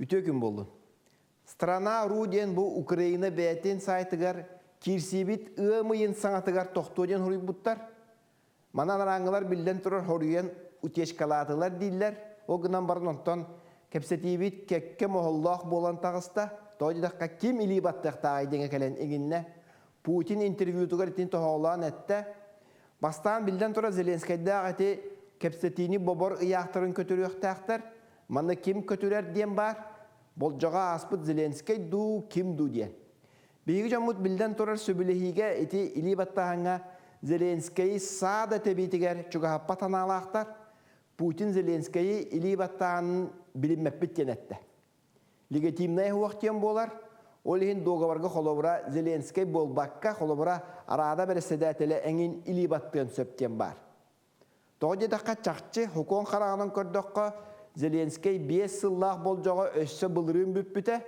Үтүө күн буоллун. Страна.ру диэн бу Украина бэйэтин сайтыгар киирсиибит ыам ыйын саҥатыгар тохтуо диэн суруйбуттар. Манан арааҥҥылар биллэн турар хоруйан утечкалаатылар дииллэр. Ол гынан баран онтон кэпсэтиибит кэккэ моһоллоох буолан таҕыста. Тоҕо диэтэххэ ким илии баттыахтааҕый диэҥэ кэлэн иҥиннэ. Путин интервьютугар итини тоһоҕолоон эттэ. Бастаан биллэн турар Зеленскэйдээх ити кэпсэтиини бобор ыйаахтарын көтүрүөхтээхтэр. Манна ким көтүрэр диэн баар. Болдьоҕо ааспыт Зеленскэй дуу, ким дуу диэн. Биһиги дьоммут биллэн турар сөбүлэһиигэ ити илии баттааһыҥҥа Зеленскэйи саа да тэбиитигэр чугаһаппат санаалаахтар. Путин Зеленскэйи илии баттааһынын билиммэппит диэн эттэ. Легитимнэй суох диэн буолар. Ол иһин дуогабарга холобура Зеленскэй буолбакка, холобура Рада бэрэссэдээтэлэ эҥин илии баттыан сөп диэн баар. Тоҕо диэтэххэ, чахчы, сокуон хараҕынан көрдөххө, Зеленскэй 5 сыллаах болдьоҕо өссө былырыын бүппүтэ,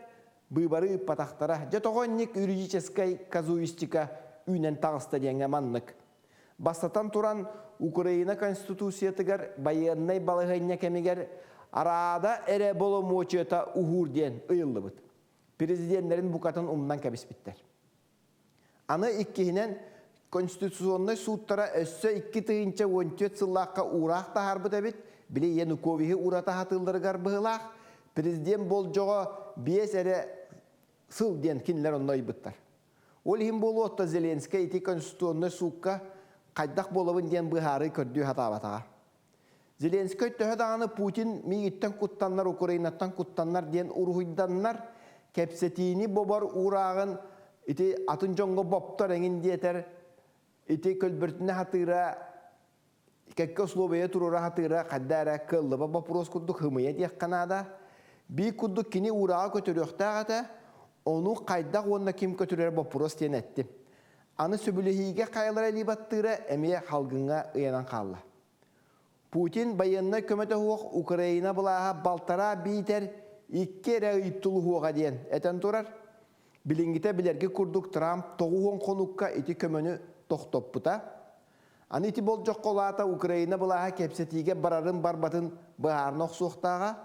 быыбары ыыппатахтара. Дьэ тоҕо инник юридическай казуистика үүнэн таҕыста диэҥҥэ маннык. Бастатан туран, Украина Конституциятыгар байыаннай балаһыанньа кэмигэр Араада эрэ боломуочуйата уһуур диэн ыйыллыбыт. Президеннэрин букатын умнан кэбиспиттэр. Аны иккиһинэн, Конституционнай сууттара өссө 2014 сыллаахха уураах таһаарбыт эбит, били Януковиһы уурата сатыылларыгар быһыылаах, президент болдьоҕо 5 эрэ сыл диэн кинилэр онно ыйбыттар. Ол иһин буолуо, оттон Зеленскэй ити Конституционнай суукка хайдах буолабын диэн быһаарыы көрдүү сатаабатаҕа. Зеленскэй төһө даҕаны Путин миигиттэн куттаннар, Украинаттан куттаннар диэн уруһуйданнар, кэпсэтиини бобор уурааҕын ити атын дьоҥҥо боптор эҥин диэтэр, ити көлбөртүнэ хатыыра, кэккэ условия туруора хатыыра хайда эрэ кыаллыба боппуруос курдук хымыйа диэххэ наада. Биир курдук кини уурааҕы көтүрүөхтээх этэ, ону хайдах уонна ким көтүрэр боппуруос диэн эттим. Аны сөбүлэһиигэ хайалара илии баттыыра эмиэ халгыҥҥа ыйанан хаалла. Путин байыаннай көмөтө суох Украина былааһа балтараа биитэр икки эрэ ый тулуһуоҕа диэн этэн турар. Билиҥҥитэ билэргэ курдук Трамп 90 хонукка ити көмөнү тохтоппута. Аны ити болдьоххо улаата Украина былааһа кэпсэтиигэ барарын-барбатын быһаарына охсуохтааҕа.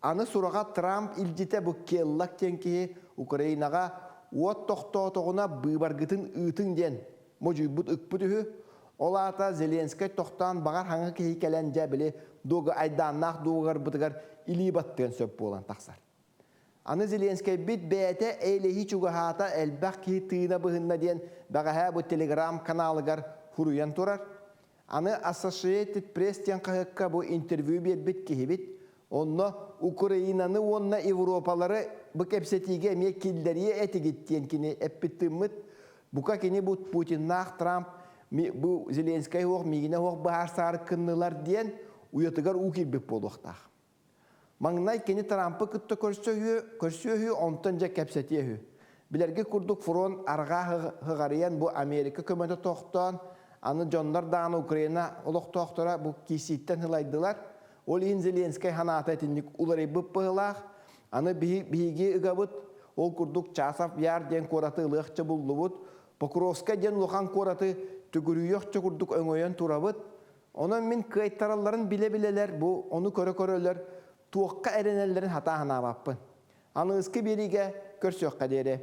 Аны сураҕа Трамп илдьитэ бу Келлак диэн киһи Украинаҕа уот тохтоотоҕуна быыбаргытын ыытыҥ диэн модьуйбут ыкпыт үһү. Ол аата Зеленскэй тохтоон баҕар хаҥа киһи кэлэн дьэ били дуога айдааннаах дуогабарбытыгар илии баттыан сөп буолан тахсар. Аны Зеленскэйбит бэйэтэ эйэлэһии чугаһаата элбэх киһи тыына быһынна диэн бэҕэһээ бу телеграм-каналыгар суруйан турар. Аны Associated Press диэн хаһыакка бу интервью биэрбит киһибит онно Украинаны уонна Европалары бу кэпсэтиигэ эмиэ киллэриэ этигит диэн кини эппит тыыммыт. Бука кини бу Путиннаах Трамп бу Зеленскэй уох миигинэ уох быһаарсаары кыннылар диэн уйатыгар уу киирбит буолуохтаах. Маҥнай кини Трампы кытта көрсөһүө, көрсүөһү, онтон дьэ кэпсэтиэ үһү. Билэргэ курдук фронт арҕаа ыҕарыйан бу Америка көмөтө тохтоон, аны дьоннор даҕаны Украина олохтоохторо бу киирсииттэн ылайдылар. Ол иһин Зеленскэй санаата итинник уларыйбыт быһыылаах. Аны биһиги ыгабыт, ол курдук Часов Яр диэн куораты ылыахча буллубут, Покровскай диэн улахан куораты төгүрүйүөхчэ курдук өҥөйөн турабыт. Онон мин кыайтаралларын билэ-билэлэр бу ону көрө-көрөлөр туохха эрэнэллэрин хатаа санаабаппын. Аныгыскы биэриигэ көрсүөххэ диэри.